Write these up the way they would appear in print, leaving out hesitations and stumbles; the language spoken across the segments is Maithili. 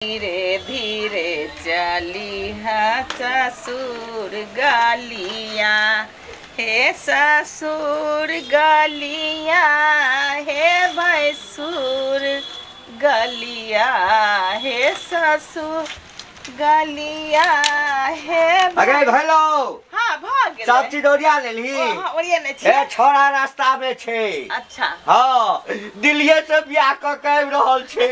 धीरे धीरे चली है ससुर गलिया, हे ससुर गलिया, हे भैंसुर गलिया, हे ससुर गलिया, हे अगे भेलो। हाँ, भऽ गेलै। सब चीज ओरिया लेलही? ओ, हाँ, ओरियेने ए छियै। छोड़ा रास्ता में छै। अच्छा। हाँ, दिल्लीए से बियाह कऽ के आबि रहल छै।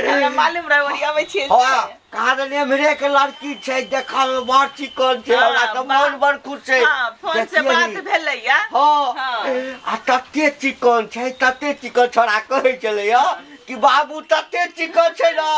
हमरा मालूम रहे ओरियाबै छियै से। हाँ, कहाँ दन एम्हरे के लड़की छै, देखऽ में बड़ चिकन छै। हाँ, हमरा तऽ मन बड़ खुश छै। हाँ, फोन से देखियै बात नी। भेलैया। हाँ, हाँ। आ तते चिकन छै, तते चिकन, छोड़ा कहै छलैया कि बाबू तते चिकन छै ना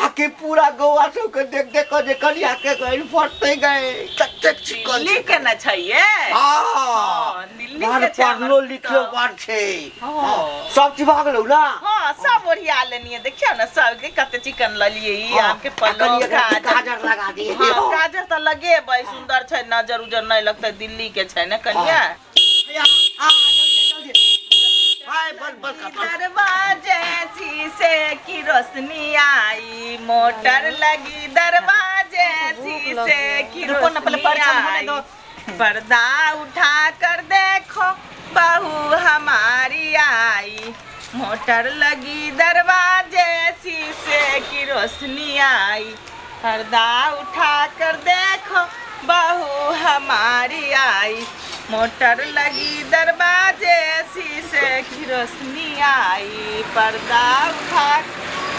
आ कि पूरा गोवा सबके देख देख कऽ जे कनिया के गइल फटते गए, तते चिकन दिल्ली छै। के ने छै ये। हाँ। हाँ, दिल्ली बड़ के छै हमर पढ़लो लिखलो पुतहु। बड़ छै। हाँ। सब चीज भऽ गेलौ ना? हाँ, सब ओरिया लेलियै। देखियौ ने, सबके कते चिकन ललियै ई। हाँ, आम के आ पल्लव कनि एकरा गाजर। गाजर लगा दियै। हाँ, गाजर तऽ लगेबै, सुन्दर छै, नजर उजर नहि लगतै, दिल्ली के छै ने कनिया। दरवाजे शीशे की रोशनी आई, मोटर लगी दरवाजे शीशे की रुको ना, पहले रोशनी परछान होने आई, दो। पर्दा उठा कर देखो बहू हमारी आई, मोटर लगी दरवाजे शीशे की रोशनी आई, पर्दा उठा कर देखो बहू हमारी आई, मोटर लगी दरवाजे शीशे की रोशनी आई, पर्दा उठा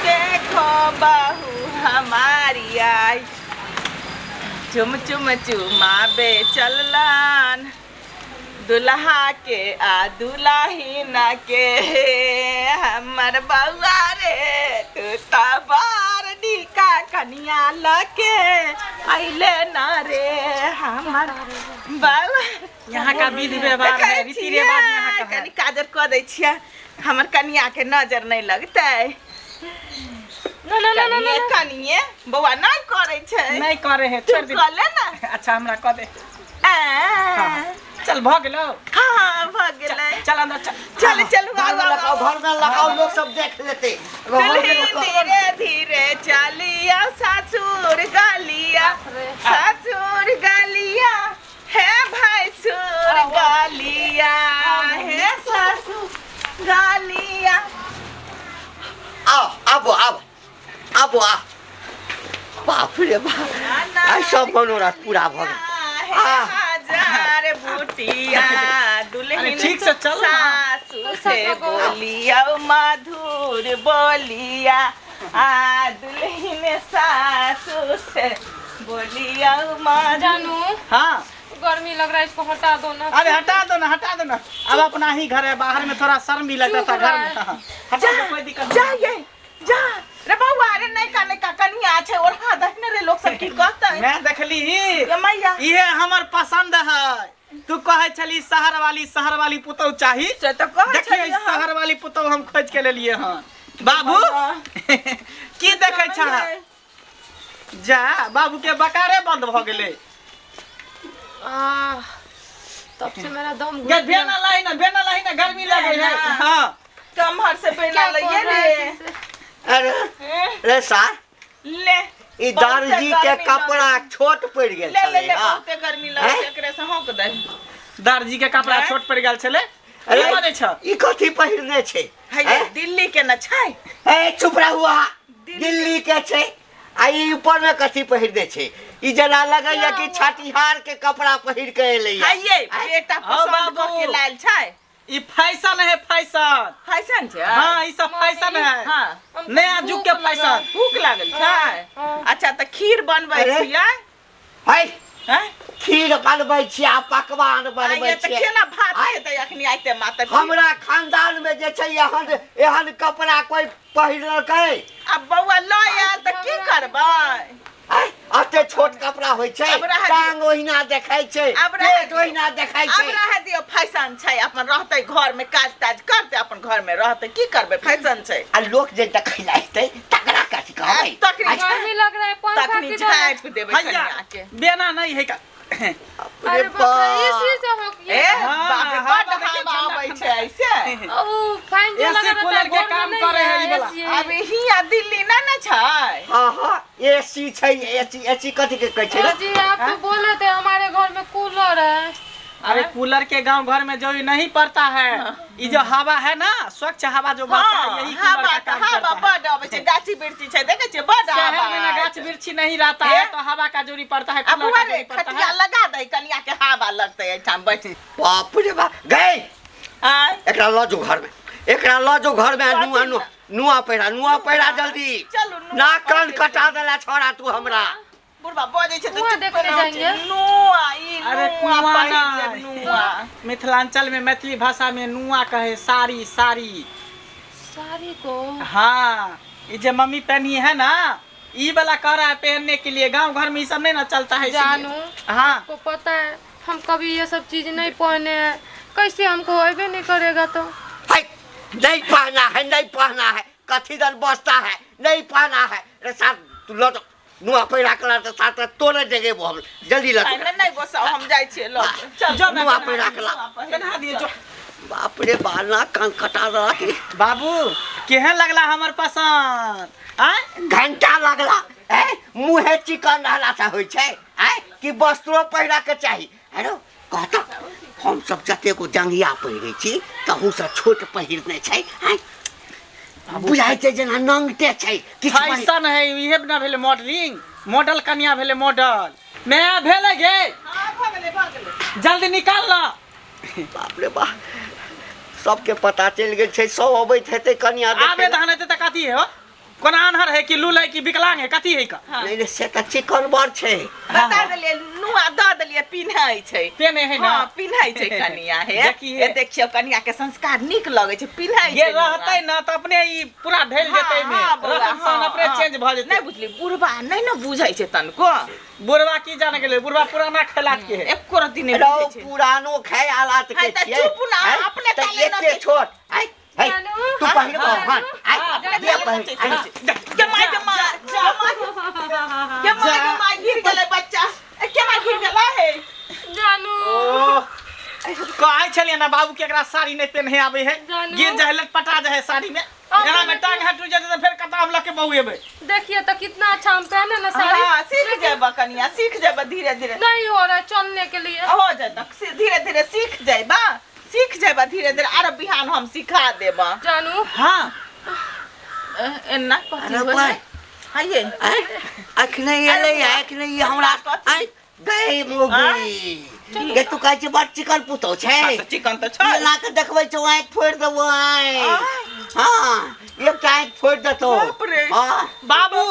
देखो बहू हमारी आई। चुम चुम चुमाबे चललन दुल्हा के आ दुल्हिन के, हमर बौआ रे तू त बड़ नीका कनिया लके अइले न रे हमर बौआ। यहाँ का विधि व्यवहार है, देखै रीति रिवाज यहाँ का छियै, है। कनि काजर कऽ दै छियै, हमर कनिया के नजर नहि लगतै। ना ना ना ना। कनिये कनिये बौआ नहि करै छै। नहीं करे है, तू छोड़ दे। कऽ ले ने। अच्छा, हमरा कह दे। आ, चल, भऽ गेलो। हाँ, भऽ गेलै। चल अंदर चल। चल चलू, घर आउ में आउ लगाओ, आउ। घर में लगाओ, लोग सब देख लेते। घर में दुल्हन लगाओ। धीरे धीरे चलिया ससुर गलिया, ससुर गलिया, हे भैंसुर गलिया, हे ससुर गलिया। आओ, आबो आबो आबो आ। बाप रे बाप, आइ सब मनोरथ पूरा भऽ गेल। हे आ। हजार बूटिया दुल्हन अरे ठीक से चल ना। सासू से बोलिया मधुर बोलिया, आ दुल्हन सासू से बोलिया मधुर। जानू। हाँ। गर्मी लग रहा है, इसको हटा दो ना। अरे हटा दो ना, हटा दो ना, अब अपना ही घर है, बाहर में थोड़ा शर्म भी लगता था, चुभ घर रहा में है। हाँ, हटा दो, कोई दिक्कत जा नहीं। ये जा रे बौआ रे, नैका नैका कनिया छै, ओढ़ा दही ने रे, लोक सब की कहतै? मैं देखली ही। ये मैया। इहे हमर पसंद है। तू कहै छली शहर वाली, शहर वाली पुतहु चाही। से तऽ कहै देखिए, छलियै हम। शहर वाली पुतहु हम खोज के लेलिए हन। बाबू, की देखै छह? जा, बाबू के बकारे बंद भ गेलै। आह, तब से मेरा दम घुट गे गया। बेना लाही ना, बेना लाही ना, गर्मी लगे है। बेना। हाँ। कमहर से बेना क्या लइए कर रहा है रे। इसे? अरे रे सार, ले। ई बहुते दर्जी के गर्मी कपड़ा लगै। छोट पड़ि गेल ले ले। छलै। ले। हँ। बहुते गर्मी लगै छै, एकरे से हौंक दही। दर्जी के कपड़ा हैं? छोट पड़ गेल छलै। अरे की बजै छ? ई कथी पहिरने छै? हे, हैं? दिल्ली के न छै। ए चुप रहू अहाँ। दिल्ली के छै आ ई ऊपर में कथी पहिरने छै? ई जेना लगैया कि छठिहार के कपड़ा पहिर के एलैया। हे ये बेटा हौ पसंद बाबू। कऽ के लायल छै। ई फैशन है, फैशन। फैशन छै। हाँ, ई सब फैशन है। हाँ। हमको नया युग के भूख लगा। फैशन। भूख लागल छै? हाँ। अच्छा, तऽ खीर बनबै अरे। छियै। है हैं? खीर बनबै छियै आ पकवान बनबै आइए तऽ छियै। केना भात आइ। खेतै अखनी आइते मातर? हमरा खानदान में जे छै एहन एहन कपड़ा कोई पहिरलकै? आब बौआ लऽ आयल तऽ की करबै? आँय? एते छोट कपड़ा होइ छै, आब रहऽ दियौ। टांग ओहिना देखै छै, आब रहऽ पेट दियौ। ओहिना देखै आब छै। रहऽ दियौ, फैशन छै, अपन रहतै घर में, काज ताज करतै, अपन घर में रहतै, की करबै, फैशन छै। आ लोक जे देखै लए एतै तकरा कथी कहबै? तखनी गर्मी लग रहा है, पंखा तखनी किधर है? झाँपि देबै हैया कनिया के। बेना नहीं है का? अरे बाप रे, इसी से हो ए गया। बाप रे, हाँ, बड देखिए, हवा ठंडा, आबै ठंडा। छै ऐसे। ओ फैन जो एसी लगा रहता कूलर है के घर में काम नहीं करे है है ई वाला। एसी। अभी हिया दिल्ली ना ना छै। हाँ हाँ, एसी छै, एसी। एसी कथी के कहै छै रे? जी आप तो बोले थे हमारे घर में कूलर है। अरे कूलर के गांव घर में जो नहीं पड़ता है, ये जो हवा है ना, स्वच्छ हवा जो बहता है, हाँ, यही कूलर हवा का काम हवा करता है। बड अबै छै, गाछी वृक्षी छै, देखै छियै बड शहर हवा में ना आबै गाछ छै। वृक्ष नहीं रहता ए? है तो हवा का जरूरी पड़ता है, आ कूलर बुआ का रे, जरूरी पड़ता खटिया है। लगा दै कनिया के, हवा लगतै एहिठाम बैठ। बाप रे बाप, गए। आँय? एकरा लऽ जो घर में, एकरा लऽ जो घर में आ। नुआ नुआ नुआ पहिरा, नुआ पहिरा जल्दी। चलू, नुआ ना कान पहिर। कटा देला छोड़ा तू हमरा। बुढ़बा बजै छै तऽ कुआँ चुप देखने रहै छै। जाएंगे। नुआ ई अरे नुआ कुआँ पहिर नहीं। लेब, नुआ। मिथिलांचल में मैथिली भाषा में नुआ कहे साड़ी, साड़ी। साड़ी को? हाँ, ये जो मम्मी पहनी है ना, ये वाला कह रहा है पहनने के लिए। गांव घर में ये सब नहीं ना चलता है इसीलिए। जानू, हाँ। आपको पता है हम कभी ये सब चीज नहीं पहने हैं, कैसे हमको अबे नहीं करेगा तो। है, नहीं पहना है, नहीं पहना है, कथी दन बसता है, नहीं पहना है रे। साथ तू लऽ जो नुआ पहिरा के ला, तऽ साथ तोरे जगेबो हम। जल्दी लऽ नहि जो। नहि गोसा, हम जाइ छियै लऽ के। चल। जो ना, नुआ पहिरा के ला। पहना दिए जो। बाप रे बा, ना कान कटा देला की। बाबू, केहन लगला हमर पसंद आय? घंटा लगला। ए मुँहे चिकन रहला से होइ छै आय कि वस्त्रो पहिरा के चाही? हेलो, कहता हम सब जतेको जंगिया पहिरै छी तहूसँ छोट पहिरने छै। आँय, बुझाइ छै जेना नंगटे छै किछु पहिर- फैशन है इहे ना भेलै मॉडलिंग, मॉडल कन्या भेलै, मॉडल नया भेलै गे। हाँ, भऽ गेलै, भऽ गेलै। जल्दी निकाल ना। बाप रे बा, सबके पता चलि गेल छै, सब अबैत हेतै कनिया देखै आबे लए। तहन हेतै तऽ कथी है हो? कोना आन्हर है कि लूल है कि विकलांग है, कथी है का? नहि नहि, से तऽ चिकन बड़ छै। बता देलियै, नुआ दऽ देलियै, पिन्है छै। पेने है ना? हाँ, पिन्है छै कनिया हे। देखिए। हे देखियौ, कनिया के संस्कार नीक लगै छै, पिन्है ये छै नुआ। रहतै ना तऽ अपने ई पूरा ढलि जेतै हाँ, में। हाँ, बौआ, रहन सहन हाँ, अपने हाँ। चेंज भऽ जेतै। नहि बुझली, बुढ़बा नहि ने बुझै छै तनको। बुढ़वा की जाने गेलै, बुढ़वा पुराना खेलात के है। एको रत्ती नहि रौ बुझै छै। पुरानो खयालात के है तऽ छियै। चुप ना, हैं? अपने तऽ काले एते नचै। छोट आँय, है, जानू। तू पहिरबो? हाँ, हँ, आँय, अपने ये काले पहिर, नचै छै। आँय। के my, के my, के my, के my, के my, गिर गेलै बच्चा। ए, के my गिर गेलै हे। जानू। ओ कहै छलियै ना बाबू के एकरा साड़ी नहि पेन्हे आबै है। जानू। गिर जाइ, लटपटा जाइ है साड़ी में। अब एना में टांग हट जेतै तऽ फेर कतऽ हम लऽ के बौएबै? देखिए तो कितना अच्छा हम पहने ना साड़ी। हाँ, सीख जेबा कनिया, सीख जेबा धीरे धीरे। नहीं हो रहा है चलने के लिए। हो जेतै, धीरे धीरे सीख जेबा, सीख जेबा धीरे धीरे। आरो बिहान हम सिखा देबा। जानू। हाँ। एना कथी अरे होइ भाई। है? हाँ ये। आँय, अखने एलै है, अखने ई हमरा आँय गए मोगी गे, तू कहै छै बड़ चिकन पुतौ छै। हाँ, तऽ चिकन तऽ छै। एना के देखबै छौ, आँखि फोड़ि देबो। आँखि, हाँ, एकटा आँखि फोड़ि देतौ। बाप रे। हाँ। बाबू।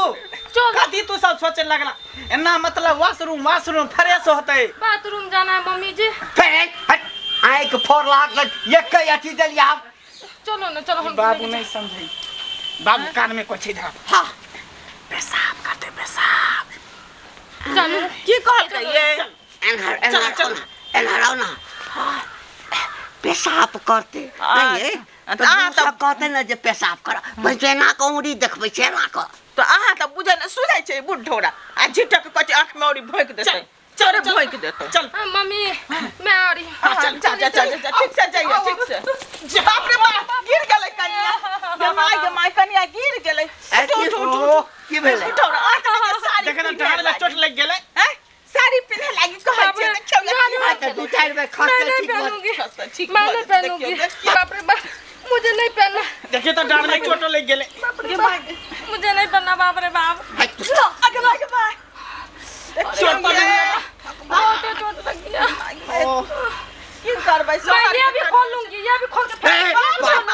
चल। कथी तू सब सोचे लगला एना? मतलब वॉशरूम, वॉशरूम फ्रेश होतै। बाथरूम जाना है मम्मी जी। फेर हट, आँखि फोड़लाक एकै अथी देलियै आब। चलो ना, चलो हम बाबू नहीं समझै। बाबू, कान में कोई चीज धरा। हाँ। पेशाब करते, पेशाब। जानू। की कहलकै ये? एन्हर एन्हर चल। आओ ना, एन्हर आओ ना। हाँ, पेशाब करते नहीं ये। अच्छा, तऽ अहाँ मुँहसँ कहते ने जे पेशाब कर, बस एना कऽ उंगरी देखबै छै, एना कऽ। तऽ अहाँ तऽ बुझै ने सुझै छै बुढ़ ढोरा आ झिटक कऽ आँख में औरी भोंकि देतै। चल, चोरे चल। भोंकि देतै। चल। हाँ, मम्मी, मैं आ रही हूँ। हाँ, चल चल चल चल चल, ठीक से जाइए, ठीक से। बाप रे बाप, गिर गेलै कनिया। गे my, गे my, कनिया गिर गेलै। ए, उठ, की उठ, उठ, उठ। की भेलै? उठौ रे, आँख में साड़ी देखे ने पिन्हे टांग लागी। चोट लागि गेलै। हैं? साड़ी पिन्हे लागी कहै छियै, देखियौ ने की भऽ अच्छा, गेलै। दू चारि बेर मैं खसतै, नहीं ठीक भऽ पहनूंगी। खसतै, ठीक मैं भऽ नहीं जेतै। देखियौ, पहनूंगी। देखियौ। बाप रे बाप, मुझे नहीं पहनना। देखिए तो डांड में चोटो लागि गेलै। बाप रे बाप, मुझे नहीं पहनना, बाप रे बाप। हट, आगे बाय, आगे बाय। देखियौ चोट ये। बहुत चोट लग गया। की करबै? मैं ये भी खोल लूंगी, ये भी खोल के ए, फेंक बाप।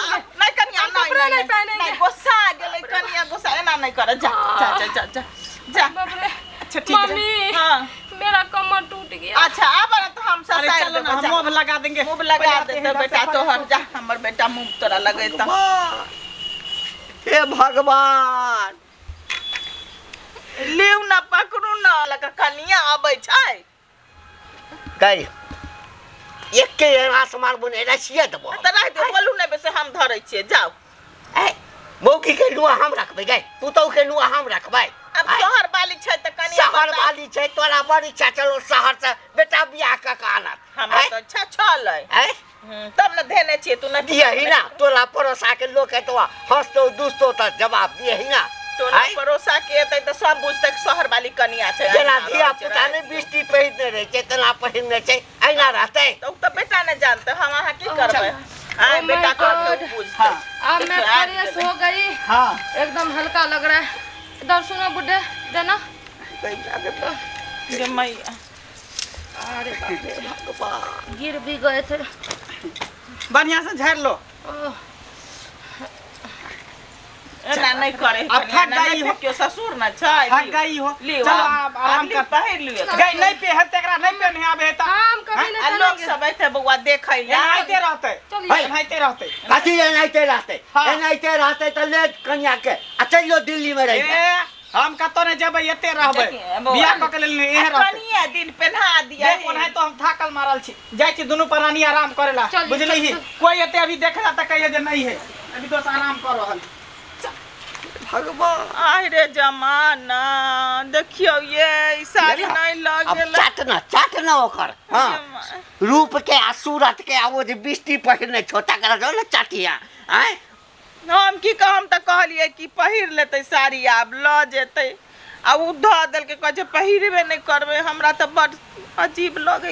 नहीं कनिया, नहीं। कपड़ा नहीं पहनेंगे। नहीं, गुस्सा आ गेलै कनिया, गुस्सा एना नहीं कर। जा जा जा जा जा जा। बाप रे। अच्छा, ठीक है। मम्मी। हाँ। मेरा कमर टूट गया। अच्छा, आब ने तो हम अरे ससारि चलो ना, देबै, हम जा। मूव लगा देंगे। मुँह लगा पहले आते देतै हैं बेटा डॉक्टर तोहर। पास। जा, हमर बेटा मुँह तोरा लगेता। हे भगवान। लिउ ना, पकड़ू ना लगा, कनिया अबै छै। गई एके एना से मारबो ने, एना छियै देबो। तऽ राखि दे, बोलू नहि बेसी, हम धरै छियै, जाउ। ए मौकी के नुआ हम रखबै गई, पुतहु के नुआ हम रखबै। आब शहर बाली छै तऽ कनिया शहर वाली छै, तोरा बड़ इच्छा चलो शहर से। बियाह कऽ के आनत? हमरा आँय? तऽ अच्छा छलै। आँय? तब ने धेने छियै, तू नहि दियही ना, टोला पड़ोसा के लोक एतौ हंसतो दुसतो तऽ जवाब दियही ना। टोला आँय? पड़ोसा के एतै तऽ सब बुझतै कि शहर वाली कनिया छै। जेना अहिना धिया रहै छै, पुता नहि बिस्ती पहिरने रहै छै तेना पहिरने छै, अहिना रहतै? तऽ उ तऽ बेटा नहि जानतै, हम अहाँ की करबै? आय Oh my बेटा कहतै God. उ बुझतै। अब मैं देखियौ, आबि फ्रेश गेलै। हो गई, हाँ। एकदम हल्का लग रहा है। इधर सुनो बुढ़े, देना। गे मैया। अरे बाप रे, गिर भी गए थे। बढ़िया से झाड़ लो। ओह, एना नहि करे। अब थक गई हो। केओ ससुर न छै। थक गई हो। लियो। चलो आब आराम कर। पहिर लियो। गई नहीं पेहर तेकरा नहीं पेहने आबे है त हम कभी नहीं आ लोक पहनेंगे। सब एते बौआ देखै लए। एनाहिते रहतै। चलिए। एनाहिते रहतै। कथी एनाहिते रहतै? हाँ। एनाहिते रहतै तऽ ले कनिया के आ चलि जो दिल्ली मे रहि। ए, हम कतौ नहीं जेबै, एते रहबै। देखिए, बौआ। बियाह कऽ के लेल एहे आ रहतै। कनिये दिन पेन्हा दिया। देख, ओनाहितो हम थाकल मारल छी, जाइ छी दुनू प्राणी आराम करेला। चलिए, बुझलिही? चल, चल। कोई एते अभी देखला तऽ कहिए जे नहीं है, अभी दोस्त आराम कर रहल छी। भगवान! आइ रे जमाना, देखियौ ये ई साड़ी नहि लग अब गेलै। चाट ना, चाट ना ओकर। हाँ, रूप के आ सूरत के आ ओ जे बिस्ती पहिरने छौ तकरा जो ने चाटिया। आँय? हम की कहम, तऽ कहलियै कि पहिर लेतै साड़ी, आब लऽ जेतै, आ ओ धऽ देलकै, कहै छै पहिरबे नहि करबै। हमरा तऽ बड अजीब लगै।